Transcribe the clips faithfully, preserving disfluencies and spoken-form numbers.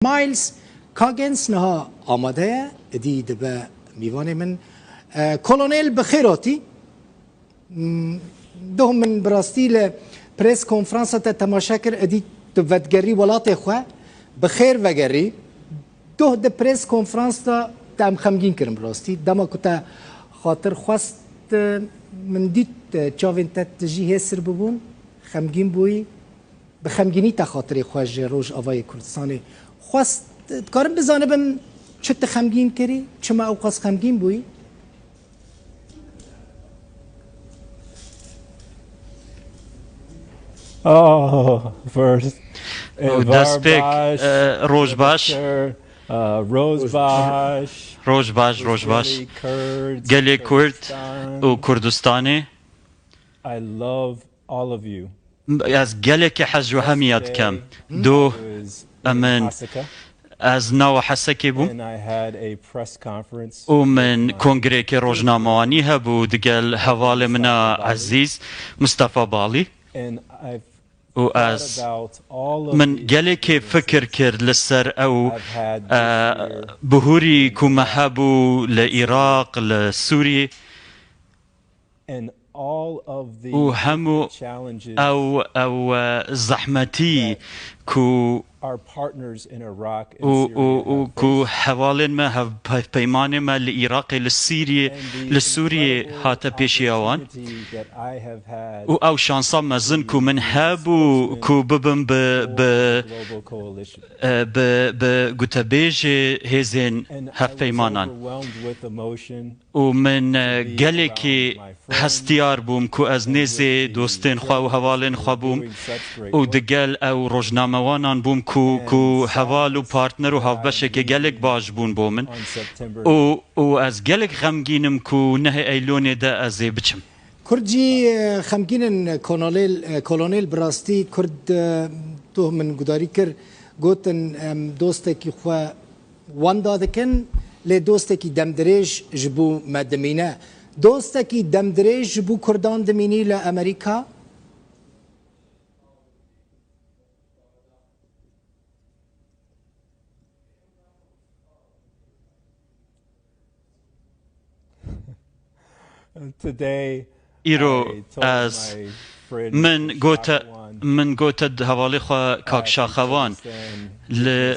Miles Coggins niha amade ye, êdî dibe mîvanê min. E, Kolonel, bi xêr hatî. Hmm, doh min bi rastî li press konferansa te temaşe kir, êdî tu vedigerî welatê xwe, bi xêr vegerî. Doh di press konferans de te em xemgîn kirin bi rastî. Dema ku te xatir xwest, min dît, e, çavên te tijî hêsir bibûn, xemgîn bûyî. Bi xemgînî te xatirê xwe ji Rojavayê Kurdistanê xwest. Dikarim bizanibim çi te xemgîn kirî? Çima ew qas xemgîn bûyî? Oh, first, Û dest pêk, Varbaş, e, roj baş. Dr., uh, Roj baş. Roj baş, roj baş. Israeli Kurds, Gelê Kurd Kurdistan. Û Kurdistanê. I love all of you. Ez gelekî hez ji hemiya dikem. Doh, emin, ez nawa Hesekê bûm. And I had a press conference û min with my kongreyekê rojnamewanî hebû digel hevalê min a ezîz Mustafa Balî. And I've û ez, thought about all of min the gelekê experiences fikir kir li ser ew, I've had this eh, year bihûrî ku me hebû li Iraq, li Sûriyê. And all of the û hemû challenges ew, ew, eh, zehmetî that ku our partners in Iraq and û, û, Syria û have ku faced. Hevalên me, hev-, hevpeymanê me li Iraqê, li Sîriyê, And the li Sûriyê incredible hate pêşiya wan. Opportunity that I have had Û ew şansa mezin ku min hebû ku bibim bi, bi, global coalition. Eh, bi, bi gotebêjê hêzên And I was hevpeymanan. Overwhelmed with emotion. Û min, eh, gelekî hestiyar bûm ku ez nêzê dostên xwe û hevalên xwe bûm û digel ew rojnamewanan bûm ku, ku heval û partner û hevbeşekê gelek baş bûn bo min. Û, û ez gelek xemgîn im ku nehê Eylonê de ez ê biçim. Kurd jî, eh, xemgîn in, Kolonel, eh, Kolonel, bi rastî Kurd, eh, doh min gudarî kir, gotin, em dostekî xwe wenda dikin, lê dostekî demdirêj ji bo me dimîne. Dostekî demdirêj ji bo Kurdan dimînî li Amerîka? Today, Îro I told ez, my friend min gote, Şaxewan min gote hevalê xwe Kak Şaxewan li,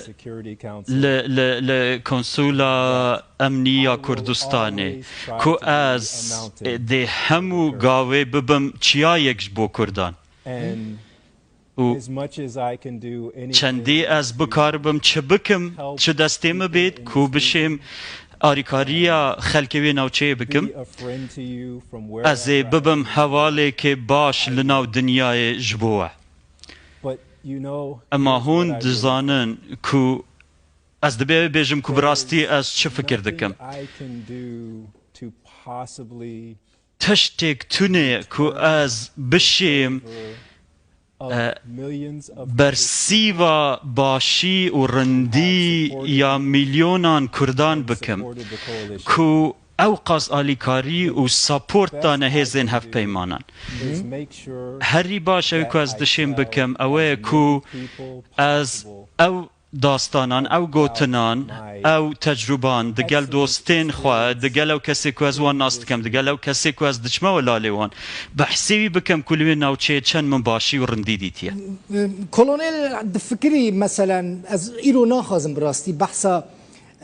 li, li, li Konsûla Emnî ya Kurdistanê ku ez dê hemû gavê bibim çiyayek ji bo Kurdan. Û çendî ez bikaribim çi bikim, çi destê min bêt ku bişêm arîkariya xelkê wê navçeyê bikim, ez ê bibim hevalêkê baş li nav dinyayê ji bo we. Ema hûn dizanin ku ez dibê bêjim ku bi rastî ez çi fikir dikim. Tiştek tune ku ez bişêm, e, bersîva başî û rindî ya milyonan Kurdan bikim ku ew qas alîkarî û support dane hêzên hevpeymanan. Herî baş ew ku ez dişêm bikim ew e ku ez ew dastanan, ew gotinan, ew tecrûban digel dostên xwe, digel ew kesê ku ez wan nas dikim, digel ew kesê ku ez diçime welalê wan, behsê wî bikim ku li wê navçeyê çend min başî û rindî dîtiye. Kolonel, difikirî, meselen, ez îro naxwazim bi rastî behsa,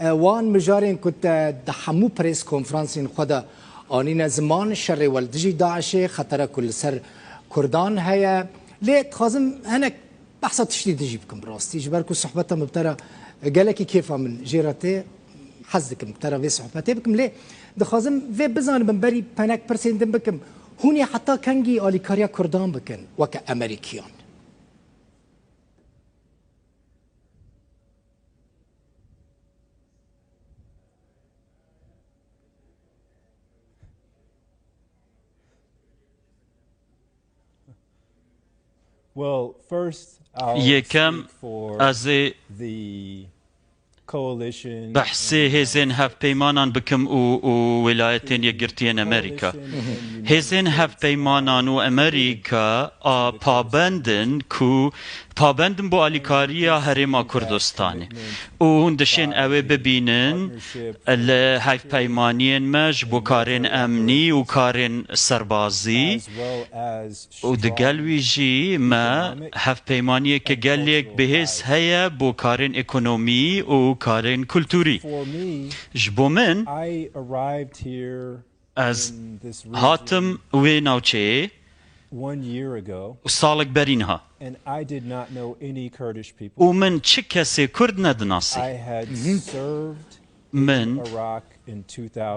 e, wan mijarên ku te di hemû press konferansên xwe de anîne ziman, şerê we li dijî DAIŞê, xetera ku li ser Kurdan heye. Lê dixwazim hinek behsa tiştî din jî bikim bi rastî. Ji ber ku sohbeta min bi te re gelekî kêfa min jê re tê, hez dikim bi te re vê sohbetê bikim. Lê dixwazim vê bizanibim, berî penek pirsên din bikim. Hûn ê heta kengî alîkariya Kurdan bikin weke Amerîkiyan? Yekem, ez ê behsê hêzên hevpeymanan bikim û, û Wêlayetên Yekgirtiyên Amerîka. Hêzên hevpeymanan û Amerîka a pabend in ku pabend in bo alîkariya Herêma Kurdistanê. Û hûn dişên ew ê bibînin li hevpeymaniyên me ji bo karên emnî û karên serbazî. Û digel wî jî me hevpeymaniyeke gelek bihêz heye bo karên ekonomî û karên kulturî. Ji bo min, ez hatim wê navçeyê û salek berî niha. Û min çi kesê Kurd nedinasî. Min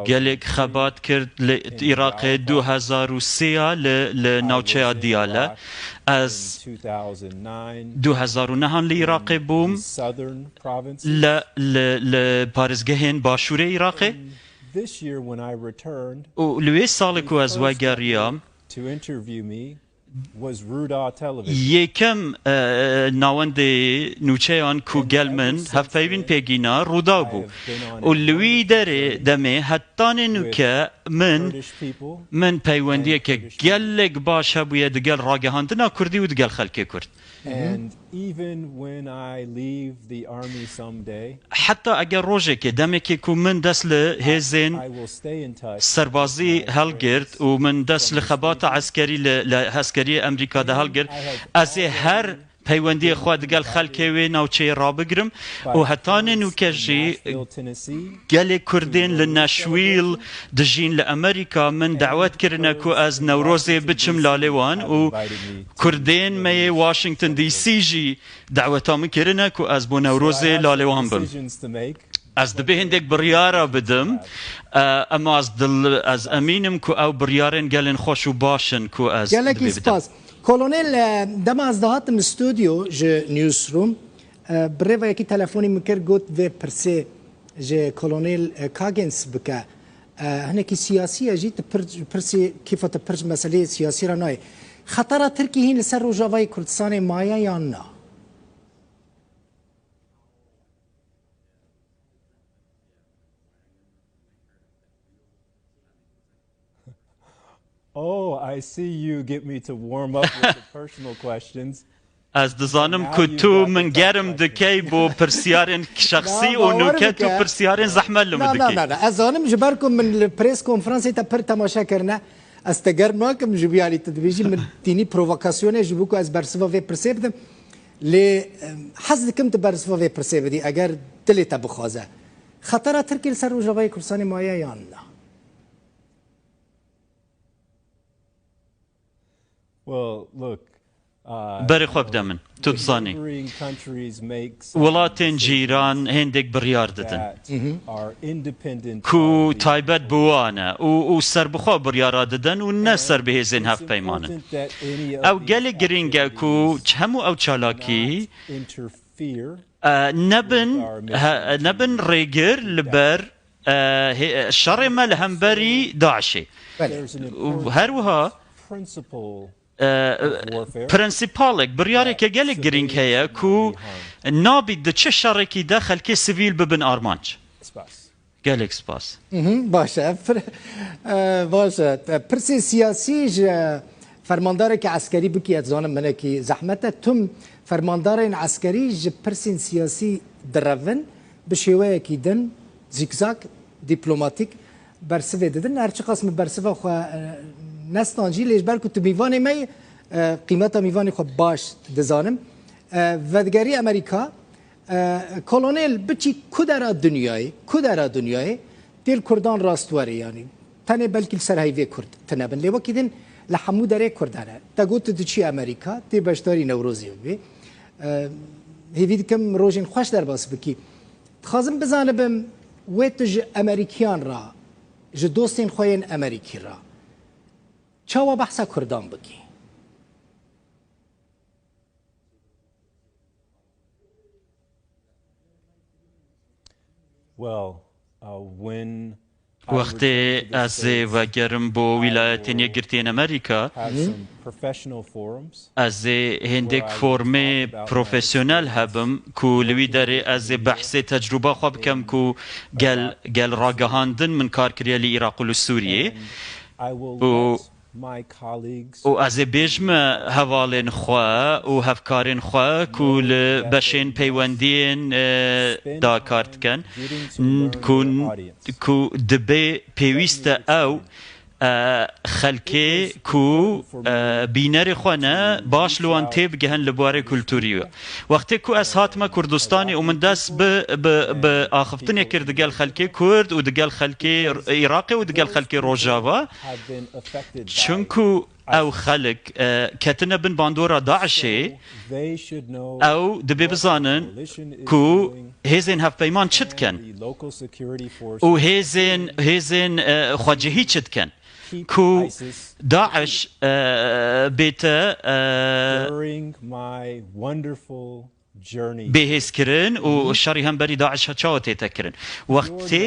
gelek xebat kir li Iraqê du hezar û sê ya li, li navçeya Diyale. Ez du hezar û nehan li Iraqê bûm, li, li, li parêzgehên başûrê Iraqê. Û li wê salê ku ez wegeriyam, yekem, e, nawendê nûçeyan ku gel min hevpeyvîn pêgîna Rûdaw bû. Û li wî derê demê hetanê nûke min, min peywendiyeke gelek baş hebûye digel ragihandina Kurdî û digel xelkê Kurd. Heta eger rojekê, demekê ku min dest li hêzên serbazî helgirt û min dest li xebata eskerî li, li eskeriyê Emerîka de helgirt, ez ê her peywendiyê xwe digel xelkê wê navçeyê rabigirim û hetanê nûke jî gelê Kurdên li Nashville dijîn li Emerîka min dawet kirine ku ez Newrozê biçim lalê wan û Kurdên me yê Washington D C jî daweta min kirine ku ez bo Newrozê lalê wan bim. Ez dibê hindek biryara bidim, e, ema ez dil, ez emîn im ku ew biryarên gelên xweş û baş in ku ez Gelekî dibê bidim. Spas. Kolonel, e, dema ez dihatim stûdyo ji Newsroom, e, birêvayekî telefonî min kir, got vê pirsê ji Kolonel, e, Coggins bike. E, hinekî siyasî ye jî, tu pir, pirsê, kêfa te pir ji meseleyê siyasî re nayê. Xetara Tirkî hîn li ser Rojavayê Kurdistanê maye yan na? Oh, I see you get me to warm up with the personal questions. Ez dizanim ku tu min germ dikey bo pirsiyarên şexsî û nûke tu pirsiyarên zehmet li min dikî. Na, na, na, na. Ez zanim ji ber ku min li press konferansê te pir temaşe kirine, ez te germ nakim ji vî alî tu dibêjî min tînî provokasyonê ji bo ku ez bersiva vê pirsê bidim. Lê, em, hez dikim tu bersiva vê pirsê bidî eger dilê te bixwaze. Xetara Tirkî li ser Rojavayê Kurdistanê maye yan na? Well, look, uh, Berê xwe bide min. Tu dizanî. Neighboring countries make some Welatên cîran hêndêk biryar didin. That are independent Ku of the taybet bi wan e û, û serbixwe biryara didin û ne ser bi hêzên hevpeyman in. Ew gelek giring e ku ç-, hemû ew çalakî, interfere e, nebin, with our he-, nebin rêgir li ber, e, hê-, şerê me li hemberî DAIŞê. Belê. Û her wiha, e, e, prensîpalek, biryareke gelek girîng heye ku nabî di çi şerekî de xelkê sivîl bibin armanc. Gelek spas. Mhm, baş e. Pir-, e, baş e. E, pirsê siyasî ji fermandarekî eskerî bikî, ez zanim hinekî zehmet e. Tim fermandarên eskerî ji pirsên siyasî direvin, bi şêweyekî din, zîkzak, dîplomatîk bersivê didin. Her çiqas min bersiva xwe, e, nestan jî, lê ji ber ku tu mîvanê me yî, e, qîmeta mîvanê xwe baş dizanim. E, vedigerî Amerîka, E, Kolonel, biçî ku dera dinyayê, ku dera dinyayê, tê li Kurdan rastwerê, yanî tenê belkî li ser heyvê Kurd tine bin. Lê wekî din li hemû derê Kurd hene. Te got tu diçî Amerîka, tê beşdarî Newrozê bibî. E, hêvî dikim rojên xweş derbas bikî. Dixwazim bizanibim, wê tu ji Amerîkiyan re, ji dostên xwe yên Amerîkî re çawa behsa Kurdan bikî? Well, uh, when I Wextê return to the ez ê States, vegerim bo Wîlayetên Yekgirtiyên Amerîka, have some professional forums ez ê hêndêk where I will formê talk about my profesyonel experience hebim ku li wî derê ez ê behsê tecrûba xwe bikem ku gel, about gel ragihandin min kar kiriye li Iraq û li Sûriyê. And I will Û let û ez ê bêjme hevalên xwe û hevkarên xwe ku li beşên peywendiyên, e, da kar dikin, n-, ku, ku dibê pêwîst e ew, e, xelkê ku, e, bînerê xwe ne baş li wan tê bigihin li barê kulturî. Wextê ku ez hatime Kurdistanê û min dest bi, bi, bi axiftinê kir digel xelkê Kurd û digel xelkê Iraqê û digel xelkê Rojava, çunku ew xelk, e, ketine bin bandora DAIŞê, ew dibê bizanin ku hêzên hevpeyman çi dikin û hêzên, hêzên, e, xwecihî çi dikin. Ku DAIŞ, e, bête, e, bêhêzkirin û şerî hemberî DAIŞ çawa tête kirin. Wextê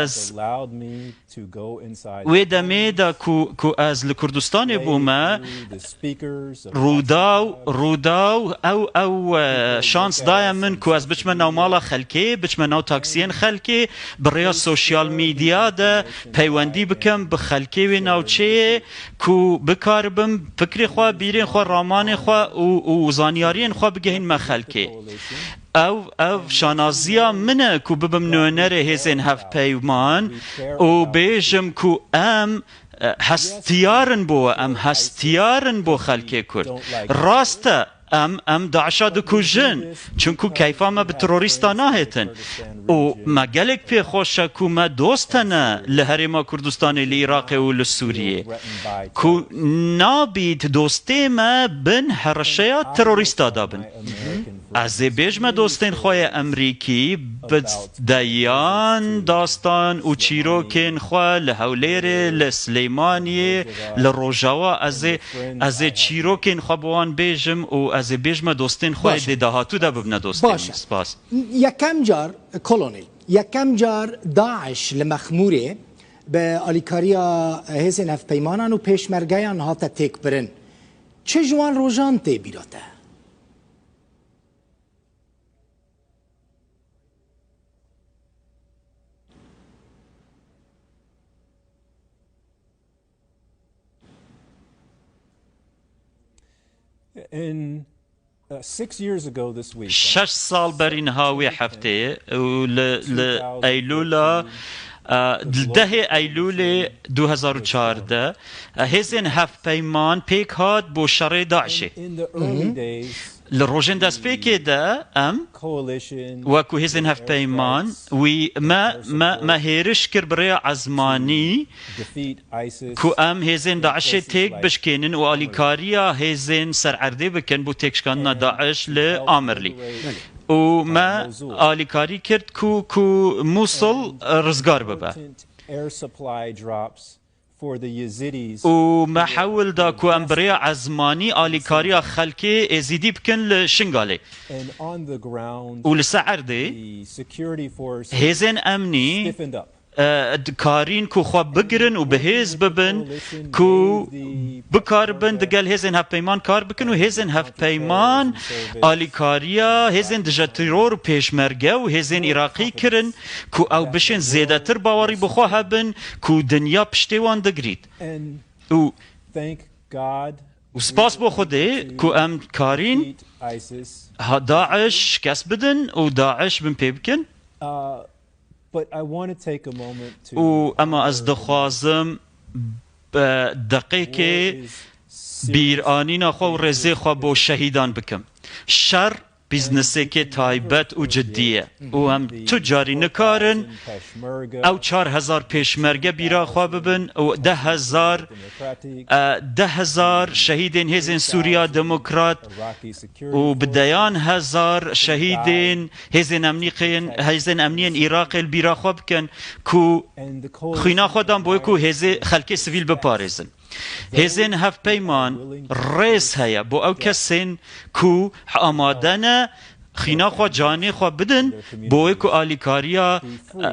ez wê demê de ku, ku ez li Kurdistanê bûme, Rûdaw, Rûdaw, ew, ew, e, şans daye min ku ez biçime nav mala xelkê, biçime nav taksiyên xelkê, bi rêya sosyal medya de peywendî bikim bi xelkê wê navçeyê, ku bikaribim fikrê xwe, bîrên xwe, ramanê xwe û, û zanyariyên xwe bigihînme xelkê. Ew, ev şanaziya min e ku bibim nûnerê hêzên hevpeyman û bêjim ku em, e, hestiyar in bo we, em hestiyar in bo xelkê Kurd. Rast e, em, em DAIŞa dikujin, çunku keyfa me bi terorîsta nahêtin. Û me gelek pê xweş e ku me dost hene li Herêma Kurdistanê, li Iraqê û li Sûriyê, ku nabît dostê me bin hereşeya terorîsta de bin. Ez ê bêjme dostên xwe yê Emerîkî, bi deyan dastan û çîrokên xwe li Hewlêrê, li Silêmaniyê, li Rojava, ez ê, ez ê çîrokên xwe bi wan bêjim û ez ê bêjme dostên xwe yê dê dahatû de bibne dostên min. Spas. Yekem car, Kolonel, yekem car DAIŞ li Mexmûrê bi alîkariya hêzên hevpeymanan û pêşmergeyan hate têkbirin. Çi ji wan rojan tê bîra te? In, uh, six years ago this week, Şeş sal berî niha wê hefteyê û li, li Eylûla, uh, li dehê Eylûlê du hezar û çardeh, uh, hêzên hevpeyman pêk hat bo şerê DAIŞê. In the early days, Li rojên destpêkê de em wekû hêzên hevpeyman wî me, me, me hêriş kir bi rêya ezmanî ku em hêzên DAIŞê têk bişkênin û alîkariya hêzên ser erdê bikin bo têkşikandina DAIŞ li Amirlî. Û me alîkarî kir ku, ku Mûsil rizgar bibe. Û me hewl da ku em bi rêya ezmanî alîkariya xelkê Êzîdî bikin li Şingalê. Û li ser erdê hêzên emnî, e, dikarîn ku xwe bigirin û bi hêz bibin, ku bikaribin digel hêzên hevpeyman kar bikin û hêzên hevpeyman alîkariya hêzên dije teror û pêşmerge û hêzên Iraqî kirin ku ew bişên zêdetir bawerî bi xwe hebin, ku dinya piştê wan digirît. Û, û spas bo Xwedê ku em karîn ha DAIŞ şikest bidin û DAIŞ bin pê bikin. Û ema ez dixwazim, e, deqêkê bîranîna xwe û rêzê xwe bo şehîdan bikim. Şer bîznesêkê taybet û cidî ye û em tu carî nikarin ew çar hezar pêşmerge bîra xwe bibin û deh hezar, e, deh hezar şehîdên hêzên Sûriya Demokrat û bi deyan hezar şehîdên hêzên emnîqên, hêzên emniyên Iraqê li bîra xwe bikin ku xwîna xwe dan bo wê ku hêzê xelkê sivîl biparêzin. Hêzên hevpeyman rêz heye bo ew kesên ku amade ne xîna xwe, canê xwe bidin bo wê ku alîkariya, e,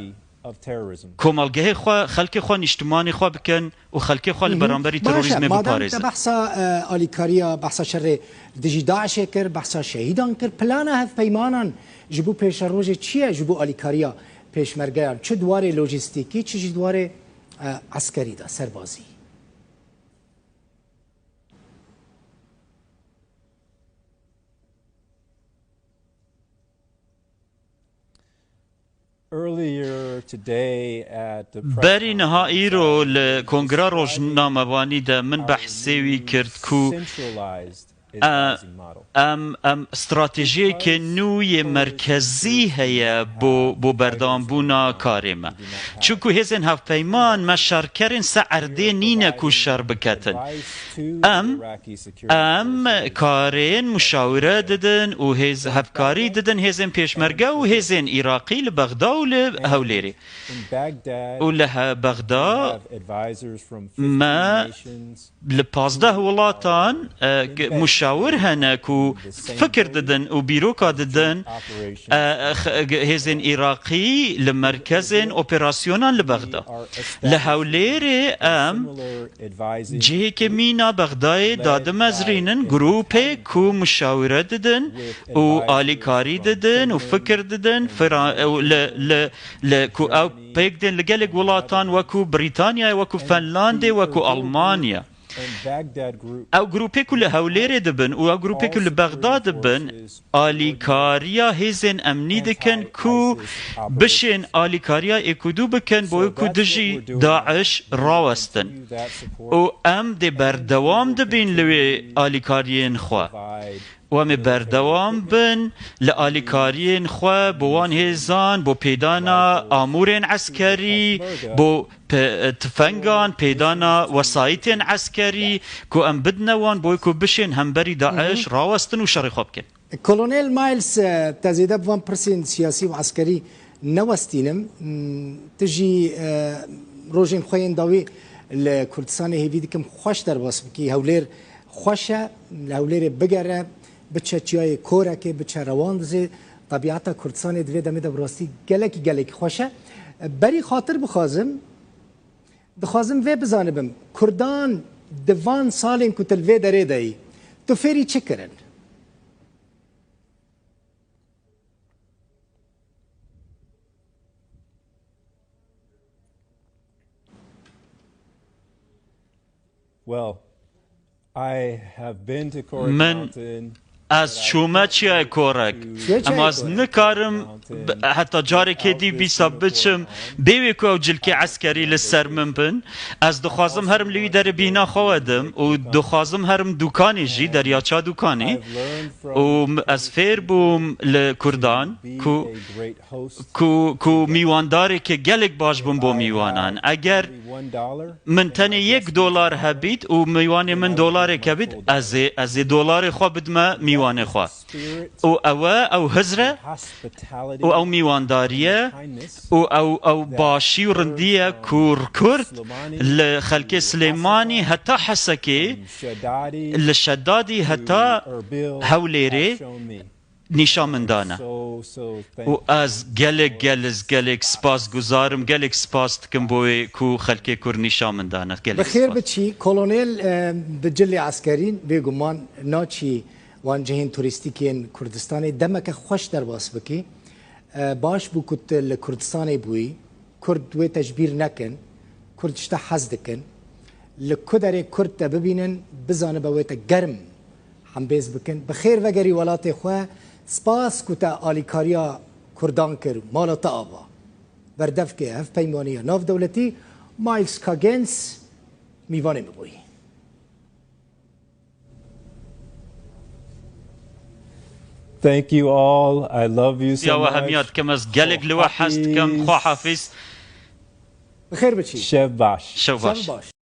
komelgehê xwe, xelkê xwe, nîştimanê xwe bikin û xelkê xwe li beramberî terorîzmê biparêzin. Te behsa, e, alîkariya, behsa şerê dijî DAIŞê kir, behsa şehîdan kir. Plana hevpeymanan ji bo pêşerojê çi ye ji bo alîkariya pêşmergeyan? Çi di warê lojîstîkî, çi jî di warê, e, eskerî de, serbazî? Berî niha îro li Kongra Rojnamevanî de min behsê wî kir ku, e, em, em stratejiyeke nû yê merkezî heye bo, bo berdewambûna karê me. Çunku hêzên hevpeyman me şerkerên ser erdê nîne ku şer biketin. Em, em karên muşawire didin û hêz hevkarî didin hêzên pêşmerge û hêzên Iraqî li Bexda û li Hewlêrê. Û li he-, Bexda me li pazdeh welatan, e, g-, muşawir hene ku fikir didin û bîroka didin, e, x-, g-, hêzên Iraqî li merkezên operasyonan li Bexda. Li Hewlêrê em cihêkê mîna Bexdayê dadimezrînin, grûpê ku muşawire didin û alîkarî didin û fikir didin, fira-, û li, li, li ku ew pêk tên li gelek welatan, wekû Brîtanyayê, wekû Finlandê, wekû Almanya. Ew grûpê ku li Hewlêrê dibin û ew grûpê ku li Bexda dibin, alîkariya hêzên emnî dikin ku bişên alîkariya êkûdû bikin bo ku dijî DAIŞ rawestin. Û em dê berdewam dibîn li wê alîkariyên xwe. Û em ê berdewam bin li alîkariyên xwe bo wan hêzan, bo pêdana amûrên eskerî, bo pe-, tifengan, pêdana wesayîtên eskerî ku em bidine wan, bo ku bişên hemberî DAIŞ rawestin û şerê xwe bikin. Kolonel Miles, e, te zêde bi van pirsên siyasî û eskerî newestînim. Hmm, tu jî, e, rojên xwe yên dawî li Kurdistanê hêvî dikim xweş derbas bikî. Hewlêr xweş e, li Hewlêrê bigere, biçe çiyayê Korekê, biçe Rewandizê. Tebîeta Kurdistanê di vê demê de bi rastî gelekî, gelekî xweş e. Berî xatir bixwazim, dixwazim vê bizanibim, Kurdan di van salên ku tu li vê derê de yî, tu fêrî çi kirin? Well, I have been to Korek Min, Mountain, ez çûme Çiyayê Korek. Çiyayê Em az Korek. Nikarim b-, heta carekê dî bîsa biçim, bê wê ku ew cilkê eskerî li ser min bin. Ez dixwazim herim li wî derê bîna xwe wedim û dixwazim herim dûkanê jî, deryaça dûkanê. Û m-, ez fêr bûm li Kurdan ku ku, ku mîwandarekê gelek baş bûm bo mîwanan. Eger min tenê yek dolar hebît û mîwanê min dolarek hebît, ez ê, ez ê dolarê xwe bidime mîwanê xwe. Û ew e, ew hizr e, û ew mîwandarî ye, û ew, ew başî û rindî ye ku Kurd li xelkê Silêmanî heta Hesekê, li Şedadî heta Hewlêrê, nîşa min dane. Û ez gelek, gelek, gelek spas guzar im, gelek spas dikim bo wê ku xelkê Kurd nîşa min dane. Gelek spas. Bi xêr biçî, Kolonel, e, bi cilê eskerî bêguman naçî wan cihên turîstîk yên Kurdistanê demeke xweş derbas bikî. E, baş bû ku tu li Kurdistanê bûyî. Kurd wê te ji bîr nekin. Kurd ji te hez dikin. Li ku derê Kurd te bibînin, bizanibe wê te germ hembêz bikin. Bi xêr vegerî welatê xwe. Spas ku te alîkariya Kurdan kir. Mala te ava. Berdevkê Hevpeymaniya Navdewletî Miles Coggins mîvanê min bûyî. Thank you all. I love you so much. Siya we hemiya dikim, ez gelek li we hez dikim. Xwe hafiz. Bi xêr biçî. Şev baş. Şev baş. Şev baş.